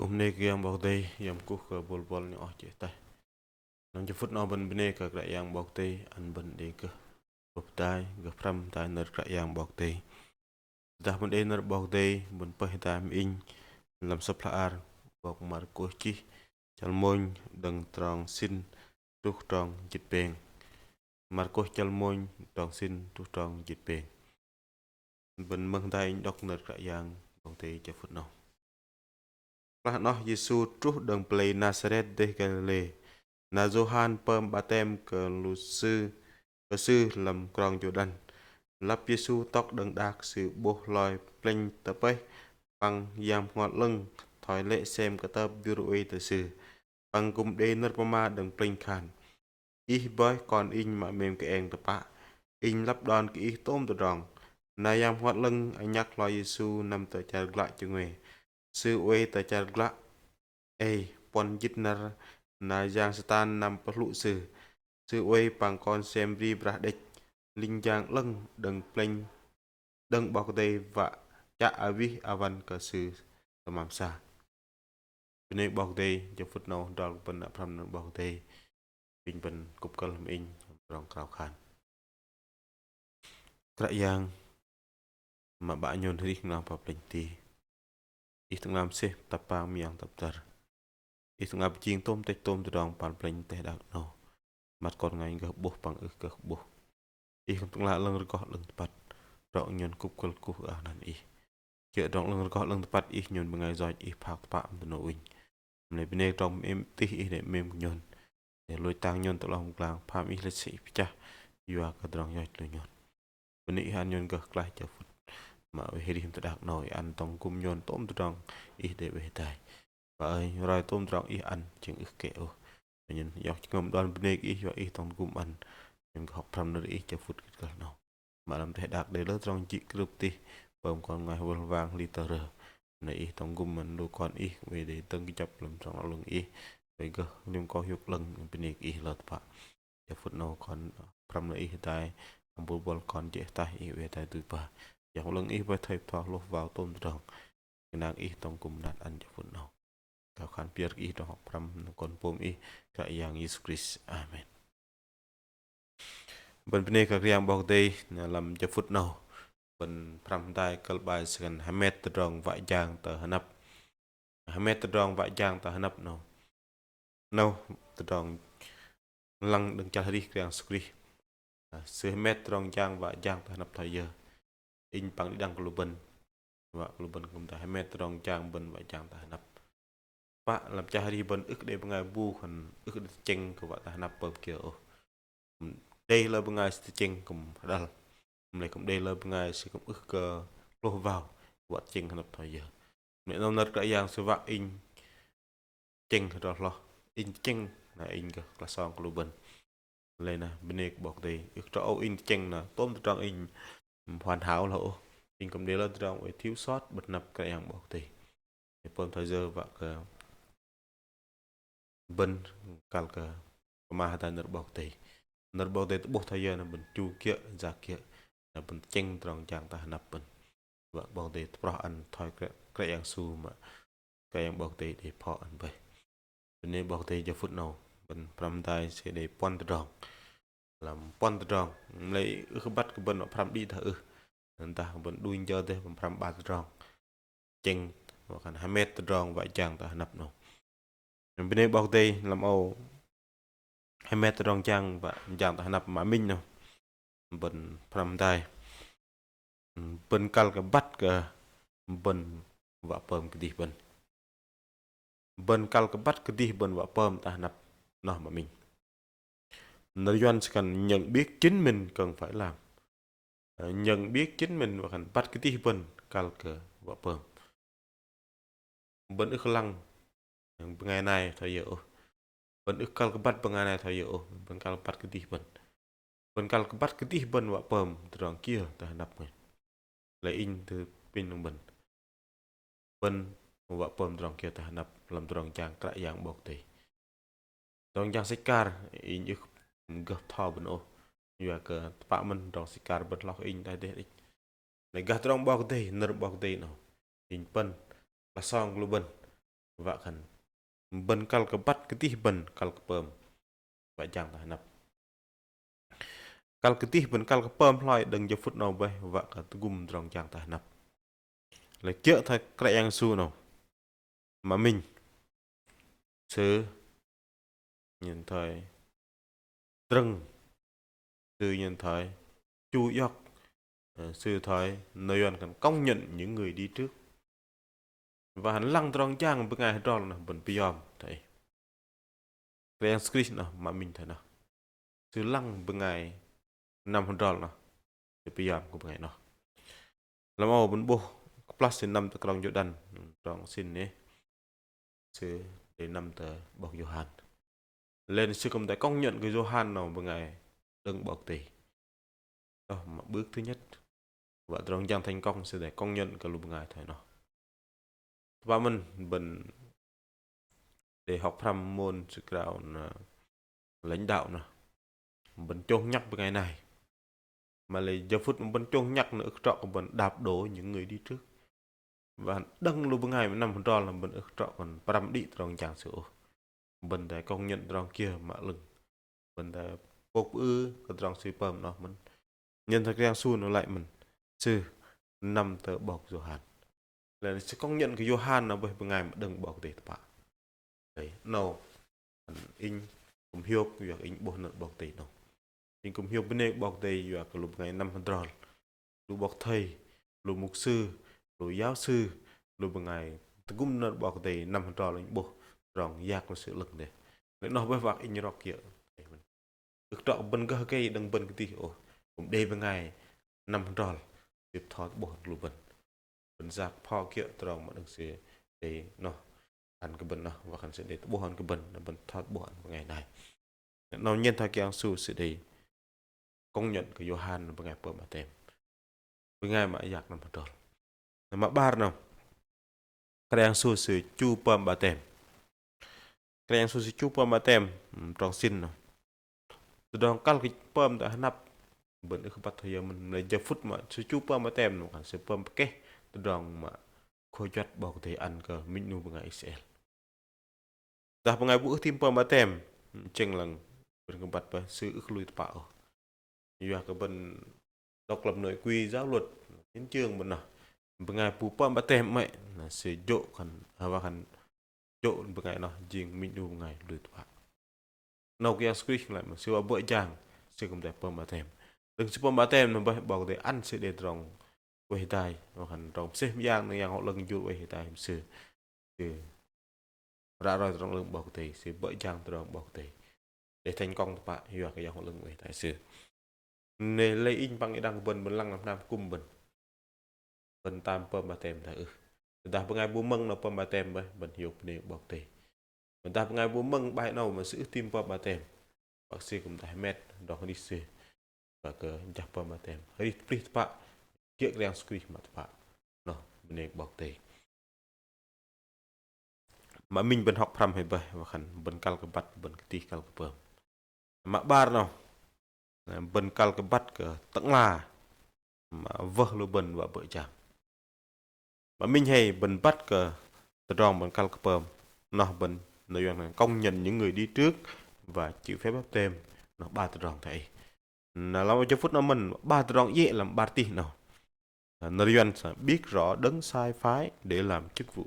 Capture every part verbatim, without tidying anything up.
Kŭm bơnê kơ Yang 'Bok Kei-Dei, Yang kuh kơ bôl bôl nhŏng oh jê̆ ataih. Lăm jơ phŭt 'nâu bơ̆n bơnê kơ Kră Yang 'Bok Kei-Dei ăn bơ̆n đei gơh bơ̆p hơdai, gơh pơhrăm hơdai nơ̆r Kră Yang 'Bok Kei-Dei. Tơdah bơ̆n đei nơ̆r 'Bok Kei-Dei, bơ̆n pơih hơdai mă-inh lăm sơ̆p hla ar 'bok Markôs chih, chăl mônh, đơ̆ng trong sĭn truh trong jĭt pêng. Markôs chăl mônh, trong sĭn truh trong jĭt pêng. Bơ̆n mơ̆ng hơdai inh đŏk nơ̆r Kră Yang 'Bok Kei-Dei jơ phŭt 'nâu. Klah noh Yêsu truh đơ̆ng pơlei Nasaret dêh Galilê. Na Yôhan pơm 'batem kơ lu sư, kơ Sư lăm krong Jôrđăn. Lăp Yêsu tŏk đơ̆ng đak, Sư 'bôh hloi plĕnh tơ pơih, păng Yang Bơhngol 'Lơ̆ng thoi lê̆ sem kơtơp jur oei tơ Sư. Păng kư̆m đei nơ̆r pơma đơ̆ng plĕnh khan: Ih boih Kon Inh mă mêm kơeng tơpă. Inh lăp đon kơ Ih tôm tơdrong. Na Yang Bơhngol 'Lơ̆ng anhăk hloi Yêsu năm tơ char glă chơngue. Sư oei tơ char glă ei puăn jĭt năr, na yang Satan năm pơhlŭ sư. Sư oei păng kon sem bri brah đĕch, linh jang 'lơ̆ng đơ̆ng plĕnh, đơ̆ng 'Bok Kei-Dei wă chă awih awăn kơ sư tơmam sa. Bơnê 'Bok Kei-Dei, jơ phŭt 'nâu adrol kơ bơ̆n đă pơhrăm nơ̆r 'Bok Kei-Dei. Apinh bơ̆n kŭp kơ̆l hăm inh, tơdrong krao khan. Kră Yang mă 'Bă nhôn arih nglăng pă plĕnh teh. Ih tơ'ngla mơsêh tăp pang mơyang tăp dăr. Ih tơ'ngla pơjing tôm tĕch tôm tơdrong pal plĕnh teh đak 'nâu. Măt kon bơngai gơh 'bôh păng ưh gơh 'bôh. Ih tơ'ngla 'lơ̆ng rơgoh 'lơ̆ng tơpăt. Rŏ nhôn kŭp kơ̆l kuh ơ 'năn Ih. Kiơ̆ tơdrong 'lơ̆ng rơgoh 'lơ̆ng tơpăt Ih, nhôn bơngai yoch Ih phak tơpă mơ̆ng dơnâu ŭnh. Mă lei bơnê tơdrong mêm tih Ih đei mêm kơ nhôn. Đei lôch tang nhôn tơ 'long pơglang, pham Ih lĕch sơ̆ Ih pơchah yua kơ tơdrong yoch lu nhôn. Bơnê Ih ăn nhôn gơh klaih jơ phŭt mă oei arih teh đak 'nâu, Ih ăn dŏng gŭm nhôn tôm tơdrong Ih đei oei hơdai. Bă ơi, roi tôm tơdrong Ih ăn jing ưh kĕ ôh. Nhôn iŏk jơhngơ̆m đon bơnê kơ Ih yua Ih dŏng gŭm ăn nhôn gơh hŏk pơhrăm nơ̆r Ih jơ phŭt kơ̆l kơ̆l 'nâu. Mă lăm teh đak đei lơ tơdrong jĭ krưp tih, pơm kon bơngai wơl wang hli tơrơ. Mă lei Ih dŏng gŭm ăn lu kon Ih, oei đei dơ̆ng kơjăp lăm tơdrong 'lơ̆ng Ih, oei gơh lim kơ hiôk 'lơ̆ng bơnê kơ Ih lơ tơpă. Jơ phŭt 'nâu kon pơhrăm nơ̆r Ih hơdai, hăm bôl bôl kon jê̆ ataih Ih oei hơdai dui ba. Yang 'Lơ̆ng Ih boih thoi pơtho hlôh wao tôm tơdrong. Gơnang Ih dŏng gŭm mơnat ăn jơ phŭt 'nâu. Krao khan pơyơ̆r kơ Ih tơdrong hŏk pơhrăm nơ̆r Kon pôm Ih, Kră Yang Yêsu Krist. Amen. Bơ̆n bơnê kơ Kră Yang 'Bok Kei-Dei, na lăm jơ phŭt 'nâu bơ̆n pơhrăm hơdai kơ̆l 'bai sơkăn hơmet tơdrong wă jang tơ hơnăp. Hơmet tơdrong wă jang tơ hơnăp 'nâu. 'Nâu tơdrong lăng đơ̆ng chăl arih Kră Yang Yêsu Krist. Sư hơmet tơdrong jang wă jang tơ hơnăp thoi yơ. Inh păng đĭ đăng kơ lu bơ̆n. Wă kơ lu bơ̆n kư̆m tơ hơmet tơdrong jang bơ̆n wă jang tơ hơnăp. Wă lăm chăl arih bơ̆n ưh kơ đei bơngai bu khan ưh kơ đei tơchĕng kơ wă tơ hơnăp pơm kiơ ôh. Kư̆m đei lơ bơngai sư tơchĕng kư̆m hơđăl. Mă lei kư̆m đei lơ bơngai sư kư̆m ưh kơ hlôh wao wă tơchĕng hơnăp thoi yơ. Mă lei năm nơ̆r Kră Yang Sư wă inh tơchĕng hơdrol hloh. Inh tơchĕng na inh gơh klah song kơ lu bơ̆n. Lei na bơnê kơ 'Bok Kei-Dei. Ưh kơ trŏ âu inh tơchĕng na tôm tơdrong inh hoàn hảo lơ ôh. Inh kư̆m đei lơ tơdrong oei thiếu sót, bơ̆t hơnăp Kră Yang 'Bok Kei-Dei. Pơm thoi yơ wă kơ bơ̆n kăl kơ pơma hơdai nơ̆r 'Bok Kei-Dei. Nơ̆r 'Bok Kei-Dei tơ'bôh thoi yơ na bơ̆n chu kiơ̆, yak kiơ̆. Na bơ̆n tơchĕng tơdrong jang tơ hơnăp bơ̆n. Wă 'Bok Kei-Dei tơproh ăn thoi Kră, Kră Yang Yêsu mă Kră Yang 'Bok Kei-Dei đei pho ăn bơih. Bơnê 'Bok Kei-Dei jơ phŭt 'nâu bơ̆n pơhrăm hơdai sư đei puăn tơdrong. Lăm puăn tơdrong, mă lei ưh kơ băt kơ bơ̆n wă pơhrăm đĭ dah ưh. Dah bơ̆n đunh jơ dêh bơ̆n pơhrăm 'bar tơdrong. Tơchĕng wă khan hơmet tơdrong wă jang tơ hơnăp 'nâu. Bơnê 'Bok Kei-Dei lăm âu hơmet tơdrong jang wă jang tơ hơnăp mă minh 'nâu. Bơ̆n pơhrăm hơdai. Bơ̆n kăl kơ băt kơ bơ̆n wă pơm kơdih bơ̆n. Bơ̆n kăl kơ băt kơdih bơ̆n wă pơm tơ hơnăp noh mă minh. Nơ̆r Yuăn sư khan nhận biết chính mình cần phải làm. Ơ, nhận biết chính mình wă khan băt kơdih bơ̆n kăl kơ wă pơm. Bơ̆n ưh kơ lăng bơngai nai thoi yơ ôh. Bơ̆n ưh kơ kăl kơ băt bơngai nai thoi yơ ôh. Bơ̆n kăl kơ băt kơdih bơ̆n. Bơ̆n kăl kơ băt kơdih bơ̆n wă pơm tơdrong kiơ tơ hơnăp ngăl. Lei inh tơ pinh lăng bơ̆n. Bơ̆n wă pơm tơdrong kiơ tơ hơnăp lăm tơdrong jang Kră Yang 'Bok Kei-Dei. Tơdrong jang sĕch akar, inh ưh kơ gơh bơtho bơ̆n ôh. Yua kơ tơpă mơ̆n tơdrong sĕch akar bơ̆n hloh kơ inh đei dêh đĕch. Mă lei gah tơdrong 'Bok Kei-Dei, nơ̆r 'Bok Kei-Dei 'nâu. Inh pơ̆n klah song kơ lu bơ̆n. Wă khan bơ̆n kăl kơ băt kơdih bơ̆n kăl kơ pơm wă jang tơ hơnăp. Kăl kơdih bơ̆n kăl kơ pơm hloi đơ̆ng jơ phŭt 'nâu bơih wă kơ tơgŭm tơdrong jang tơ hơnăp. Lei kiơ̆ thoi Kră Yang Yêsu 'nâu. Mă minh. Sư nhen thoi trưng. Sư nhen thoi chu iŏk. Ơ, sư thoi nơ̆r Yuăn khan công nhận những người đi trước. Wă khan lăng tơdrong jang bơngai hơdrol noh bơ̆n pơyom thoi. Kră Yang Yêsu Krist noh mă minh thoi noh. Sư lăng bơngai năm hơdrol noh. Sư pơyom kơ bơngai noh. Lăm âu bơ̆n 'bôh kơplah sư năm tơ krong Jôrđăn, trong sĭn nê. Sư đei năm tơ 'bok Yôhan. Lei na sư kư̆m đei công nhận kơ Yôhan noh bơngai đơ̆ng 'Bok Kei-Dei. Noh mă bước thứ nhất. Wă tơdrong jang thành công sư đei công nhận kơ lu bơngai thoi noh. Tơpă mơ̆n bơ̆n đei hŏk pơhrăm môn sư krao na lãnh đạo noh. Bơ̆n chông nhăk bơngai nai. Mă lei jơ phŭt bơ̆n chông nhăk noh ưh kơ trŏ kơ bơ̆n đạp đổ những người đi trước. Wă khan đơ̆ng lu bơngai mă năm hơdrol noh bơ̆n ưh kơ trŏ kơ bơ̆n pơrăm đĭ tơdrong jang sư ôh. Bơ̆n đei công nhận tơdrong kiơ mă 'lơ̆ng. Bơ̆n đei pôk pơư kơ tơdrong sư pơm noh mơ̆n. Nhen thoi Kră Yang Yêsu noh lei mơ̆n. Sư năm tơ 'bok Yôhan. Lei sư công nhận kơ Yôhan noh bơih bơngai mă đơ̆ng 'Bok Kei-Dei tơpă. Lei 'nâu inh kư̆m hiôk yua kơ inh 'bôh nơ̆r 'Bok Kei-Dei 'nâu. Inh kư̆m hiôk bơnê 'Bok Kei-Dei yua kơ lu bơngai năm hơdrol. Lu 'bok thây, lu mục sư, lu giáo sư, lu bơngai tơgŭm nơ̆r 'Bok Kei-Dei năm hơdrol inh 'bôh tơdrong yak lu sư 'lơ̆ng dêh. Lei noh bơih wă kơ inh rok kiơ̆. Ưh kơ trŏ bơ̆n gơh gei đơ̆ng bơ̆n kơdih ôh. Kư̆m đei bơngai năm hơdrol. Sư bơtho tơ'bôh ăn kơ lu bơ̆n. Bơ̆n yak pho kiơ̆ tơdrong mă đơ̆ng sư đei noh ăn kơ bơ̆n noh. Wă khan sư đei tơ'bôh ăn kơ bơ̆n. Na bơ̆n bơtho tơ'bôh ăn bơngai nai. Noh nhen thoi Kră Yang Yêsu sư đei công nhận kơ Yôhan bơngai pơm 'batem. Bơngai mă yak năm hơdrol. Na mă 'bar noh. Kră Yang Yêsu sư chu pơm 'batem. Kră Yang Yêsu sư chu pơm 'batem, ưm, trong sĭn noh. Tơdrong kăl kơ pơm tơ hơnăp bơ̆n ưh kơ băt thoi yơ mơ̆n, mă lei jơ phŭt mă sư chu pơm 'batem noh khan sư pơm pơkeh tơdrong mă khôi juăt 'Bok Kei-Dei ăn kơ minh 'nu bơngai Israel. Dah bơngai bu ưh tim pơm 'batem, chĕng lăng bơ̆n kơ băt bơih sư ưh kơ lui tơpă ôh. Yua kơ bơ̆n đọc lăm nội quy giáo luật, hiến chương bơ̆n noh. Bơngai bu pơm 'batem 'mơ̆i, na sư jô̆ khan, wă khan jô̆ bơngai noh jing minh 'nu bơngai lui tơpă. 'Nâu Kră Yang Yêsu Krist lei mă sư wă bơ̆ jang, sư kư̆m đei pơm 'batem. Đơ̆ng sư pơm 'batem noh bơih 'Bok Kei-Dei ăn sư đei tơdrong oei hơdai, wă khan tơdrong mơsêh mơyang, nơ̆ng Yang Bơhngol 'Lơ̆ng jur oei hơdai mă sư. Sư ră roi tơdrong 'lơ̆ng 'Bok Kei-Dei, sư bơ̆ jang tơdrong 'Bok Kei-Dei. Đei thành công tơpă, yua kơ Yang Bơhngol 'Lơ̆ng oei hơdai sư. Lei, lei inh păng đĭ đăng bơ̆n, bơ̆n lăng lăm hnam akŭm bơ̆n. Bơ̆n tam pơm 'batem dah ưh. Dah bơngai bu mơ̆ng noh pơm 'batem bơih, bơ̆n hiôk bơnê 'Bok Kei-Dei. Dah bơngai bu mơ̆ng 'bai 'nâu mă sư ưh tim pơm 'batem. Bác sư kư̆m dah hơmet, tơdrong arih sư. Wă kơ jah pơm 'batem. Arih tơplih tơpă, kiơ̆ Kră Yang Yêsu Krist mă tơpă. Noh, bơnê kơ 'Bok Kei-Dei. Mă minh bơ̆n hŏk pơhrăm hei bơih, wă khan bơ̆n kăl kơ băt, bơ̆n kơdih kăl kơ pơm. Mă 'bar noh, bơ̆n kăl kơ băt kơ tơ'ngla, mă wơh lu bơ̆n wă bơ̆ jang. Mă minh hei bơ̆n băt kơ tơdrong bơ̆n kăl kơ pơm, noh bơ̆n, nơ̆r Yuăn công nhận những người đi trước và chịu phép báp-têm, noh 'bar tơdrong thoi ei. Na lăm jơ phŭt noh mơ̆n, 'bar tơdrong iĕ lăm 'bar tih noh. Nơ̆r Yuăn sư biết rõ đấng sai phái để làm chức vụ.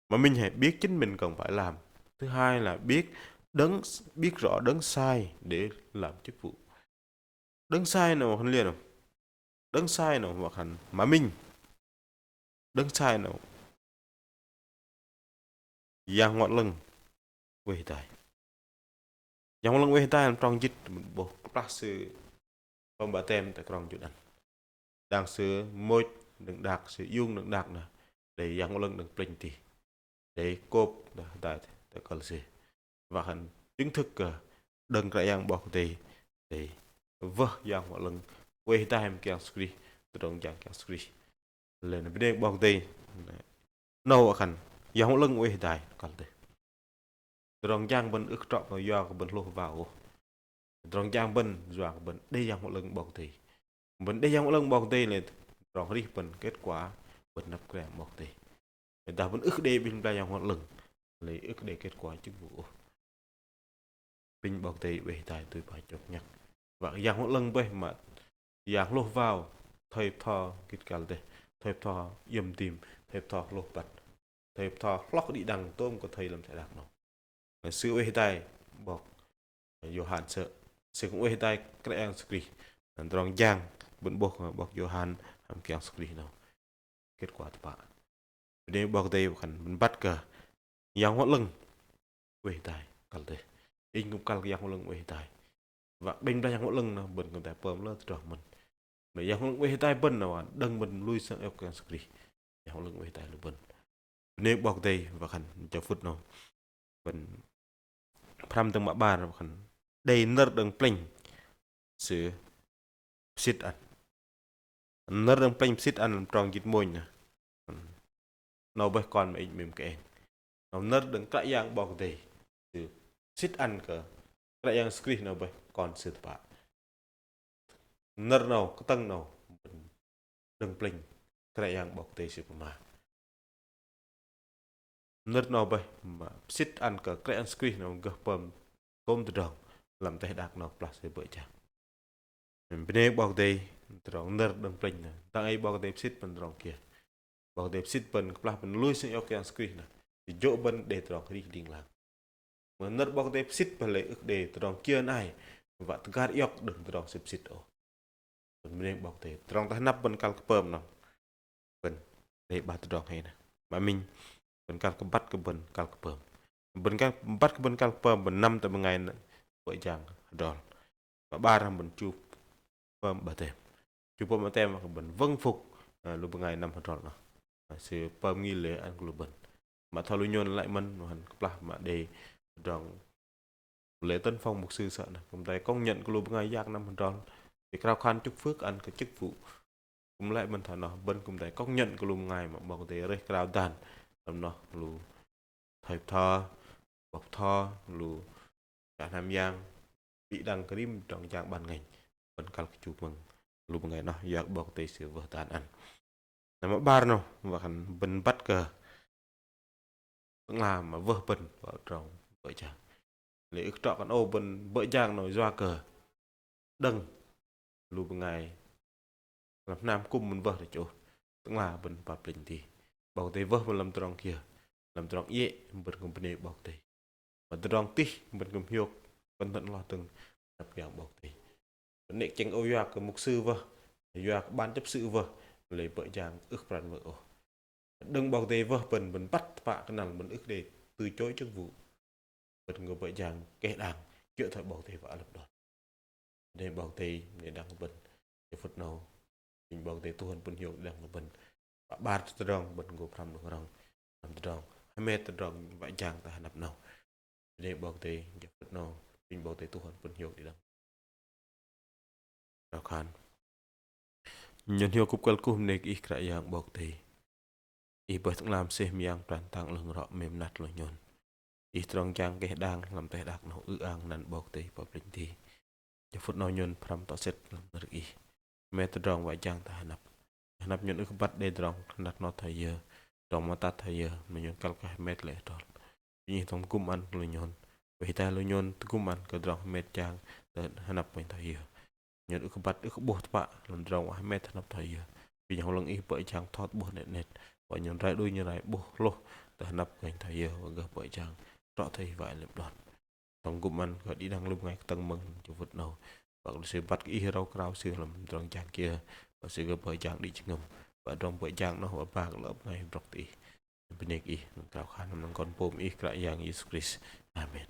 Mă minh hei biết chính mình cần phải làm. Thứ hai là biết đấng, biết rõ đấng sai để làm chức vụ. Đấng sai noh wă khan liơ noh. Đấng sai noh wă khan mă minh. Đơ̆ng sai noh Yang Bơhngol 'Lơ̆ng oei hơdai. Yang Bơhngol 'Lơ̆ng oei hơdai lăm trong jĭt 'bôh kơplah sư pơm 'batem tơ krong Jôrđăn. Đang sư môch đơ̆ng đak, sư iung đơ̆ng đak noh, đei Yang Bơhngol 'Lơ̆ng đơ̆ng plĕnh tih. Đei kôp dah hơdai tơ kơ̆l sư. Wă khan chứng thực kơ đơ̆ng Kră Yang 'Bok Kei-Dei, đei wơh Yang Bơhngol 'Lơ̆ng oei hơdai mă Kră Yang Yêsu Krist, tơdrong jang Kră Yang Yêsu Krist. Lei na bơnê kơ 'Bok Kei-Dei, 'nâu wă khan Yang Bơhngol 'Lơ̆ng oei hơdai kăl dêh. Tơdrong jang bơ̆n ưh kơ trŏ kơ yua kơ bơ̆n hlôh hơwao ôh. Tơdrong jang bơ̆n yua kơ bơ̆n đei Yang Bơhngol 'Lơ̆ng 'Bok Kei-Dei. Bơ̆n đei Yang Bơhngol 'Lơ̆ng 'Bok Kei-Dei lei tơdrong arih bơ̆n kết quả bơ̆n năp Kră Yang 'Bok Kei-Dei. Dah bơ̆n ưh kơ đei Ƀing Bơhngol Yang Bơhngol 'Lơ̆ng, lei ưh kơ đei kết quả chức vụ ôh. Apinh 'Bok Kei-Dei oei hơdai tui ba chŏk nhăk. Wă kơ Yang Bơhngol 'Lơ̆ng bơih mă Yang hlôh wao, thây bơtho gĭt kăl dêh, thây bơtho iĕm dim, thây bơtho hlôh băt, thây bơtho hloh kơ đĭ đăng tôm kơ thây lăm teh đak 'nâu. Sư oei hơdai 'bok Yôhan sơ̆, sư kư̆m oei hơdai Kră Yang Yêsu Krist. Tơdrong jang bơ̆n 'bôh 'bok Yôhan hăm Kră Yang Yêsu Krist 'nâu. Kết quả tơpă. Bơnê 'Bok Kei-Dei wă khan bơ̆n băt kơ Yang Bơhngol 'Lơ̆ng oei hơdai kăl dêh. Inh kư̆m kăl kơ Yang Bơhngol 'Lơ̆ng oei hơdai. Wă kơpĭnh blah Yang Bơhngol 'Lơ̆ng noh bơ̆n kư̆m tai pơm lơ tơdrong mơ̆n. Mă Yang Bơhngol 'Lơ̆ng oei hơdai bơ̆n noh wă đơ̆ng bơ̆n lui sang iŏk Kră Yang Yêsu Krist, Yang Bơhngol 'Lơ̆ng oei hơdai lu bơ̆n. Bơnê 'Bok Kei-Dei wă khan jơ phŭt 'nâu bơ̆n pơhrăm dơ̆ng mă 'bar wă khan đei nơ̆r đơ̆ng plĕnh Sư pơsĭt ăn. Nơ̆r đơ̆ng plĕnh pơsĭt ăn lăm trong jĭt mônh noh. 'Nâu bơih kon mă inh 'mêm kơ eng. 'Nâu nơ̆r đơ̆ng Kră Yang 'Bok Kei-Dei Sư pơsĭt ăn kơ Kră Yang Yêsu Krist 'nâu bơih Kon Sư tơpă. Nơ̆r 'nâu, kơtơ̆ng 'nâu đơ̆ng plĕnh Kră Yang 'Bok Kei-Dei Sư pơma. Nơ̆r 'nâu bơih mă pơsĭt ăn kơ Kră Yang Yêsu Krist 'nâu gơh pơm tôm tơdrong lăm teh đak 'nâu kơplah Sư bơ̆ jang. Bơnê 'Bok Kei-Dei, tơdrong nơ̆r đơ̆ng plĕnh noh dang ei 'Bok Kei-Dei pơsĭt bơ̆n tơdrong kiơ. 'Bok Kei-Dei pơsĭt bơ̆n kơplah bơ̆n lui sang iŏk Yang Yêsu Krist noh, Sư jô̆ bơ̆n đei tơdrong arih ling lang. Mă nơ̆r 'Bok Kei-Dei pơsĭt bơih lei ưh kơ đei tơdrong kiơ nai wă tơgar iŏk đơ̆ng tơdrong Sư pơsĭt ôh. Bơnê 'Bok Kei-Dei, tơdrong tơ hơnăp bơ̆n kăl kơ pơm noh bơ̆n đei 'bar tơdrong hei noh. Mă minh bơ̆n kăl kơ băt kơ bơ̆n kăl kơ pơm. Bơ̆n kăl băt kơ bơ̆n kăl kơ pơm, bơ̆n năm tơ bơngai bơ̆ jang hơdrol. Mă 'bar bơ̆n chu pơm 'baptem. Chu pơm 'baptem wă kơ bơ̆n wơ̆ng phŭk, ơ, lu bơngai năm hơdrol noh. Ơ, sư pơm ngil lê̆ ăn kơ lu bơ̆n. Mă thoi lu nhôn lăi mơ̆n, noh hăn kơplah mă đei tơdrong lễ tân phong mục sư sơ̆ noh, kư̆m tai công nhận kơ lu bơngai yak năm hơdrol. Thì krao khan chúc phước ăn kơ chức vụ. Kư̆m lăi mơ̆n thoi noh, bơ̆n kư̆m tai công nhận kơ lu bơngai mă 'Bok Kei-Dei rơih krao dan. Lăm noh lu thầy bơtho, 'bok bơtho, lu chă hnam yang, đĭ đăng kơ rim tơdrong jang ban ngành. Bơ̆n kăl kơ chu mơ̆ng lu bơngai noh, yua kơ 'Bok Kei-Dei Sư wơh dan ăn. Na mă 'bar noh, wă khan bơ̆n băt kơ Tơ'ngla mă wơh bơ̆n wă tơdrong bơ̆ jang. Lei ưh kơ trŏ khan ô bơ̆n bơ̆ jang noh yua kơ đơ̆ng lu bơngai lăm hnam kŭm bơ̆n wơh đĕch ôh. Tơ'ngla bơ̆n pap plĕnh dih. 'Bok Kei-Dei wơh bơ̆n lăm tơdrong kiơ? Lăm tơdrong iĕ bơ̆n kư̆m bơnê 'Bok Kei-Dei. Mă tơdrong tih bơ̆n kư̆m hiôk, bơ̆n tơ'ngla tơ̆ng năp Yang 'Bok Kei-Dei. Bơ̆n 'nĕ kơ chĕng âu yua kơ mục sư wơh, yua kơ ban chấp sự wơh, lei bơ̆ jang ưh kơ pran wơh ôh. Đơ̆ng 'Bok Kei-Dei wơh bơ̆n, bơ̆n băt tơpă kơnăl bơ̆n ưh kơ đei từ chối chức vụ. Bơ̆n gô bơ̆ jang keh đang kiơ̆ thoi 'Bok Kei-Dei wă lăp đon. Đei 'Bok Kei-Dei đĭ đăng kơ bơ̆n. Jơ phŭt 'nâu, apinh 'Bok Kei-Dei tuh ăn pŭn hiôk đĭ đăng kơ bơ̆n. Mă 'bar tơdrong bơ̆n gô pơhrăm đơ̆ng rŏng. Lăm tơdrong hơmet tơdrong bơ̆ jang tơ hơnăp 'nâu. Đei 'Bok Kei-Dei, jơ phŭt 'nâu, apinh 'Bok Kei-Dei tuh ăn pŭn hiôk đĭ đăng. Krao khan. Nhôn hiôk kŭp kơ̆l kuh bơnê kơ Ih Kră Yang 'Bok Kei-Dei. Ih bơih tơ'ngla mơsêh mơyang pran tang 'lơ̆ng rŏ 'mêm mơnat lu nhôn. Ih tơdrong jang keh đang lăm teh đak 'nâu ư-ang năn 'Bok Kei-Dei pap plĕnh dih. Jơ phŭt 'nâu nhôn pơhrăm tŏ sĕt lăm nơ̆r Ih. Hơmet tơdrong wă jang tơ hơnăp. Hơnăp nhôn ưh kơ băt đei tơdrong hơnăp noh thoi yơ, tơdrong mơtat thoi yơ, mă nhôn kăl kơ hơmet lê̆ hơdrol. Apinh Ih tơgŭm ăn kơ lu nhôn. Wă hơdai lu nhôn tơgŭm ăn kơ tơdrong hơmet jang tơ hơnăp wă thoi yơ. Nhôn ưh kơ băt ưh kơ 'bôh tơpă lăm tơdrong wă hơmet hơnăp thoi yơ. Apinh Yang 'Lơ̆ng Ih bơ̆ jang bơtho tơ'bôh 'net 'net. Wă nhôn rai đunh nhôn rai 'bôh hlôh tơ hơnăp wă thoi yơ, wă gơh bơ̆ jang trŏ thoi Ih wă lăp đon. Tơgŭm ăn kơ đĭ đăng lu bơngai kơtơ̆ng mơ̆ng jơ phŭt 'nâu. Wă kơ lu sư băt kơ Ih rơu krao sư lăm tơdrong jang kiơ, wă sư gơh bơ̆ jang đĭ jơhngơ̆m. Wă tơdrong bơ̆ jang 'noh wă ba kơ lơ bơngai brŏk tơ Ih. Bơnê kơ Ih, krao khan lăm anăn Kon pôm Ih Kră Yang Yêsu Krist. Amen.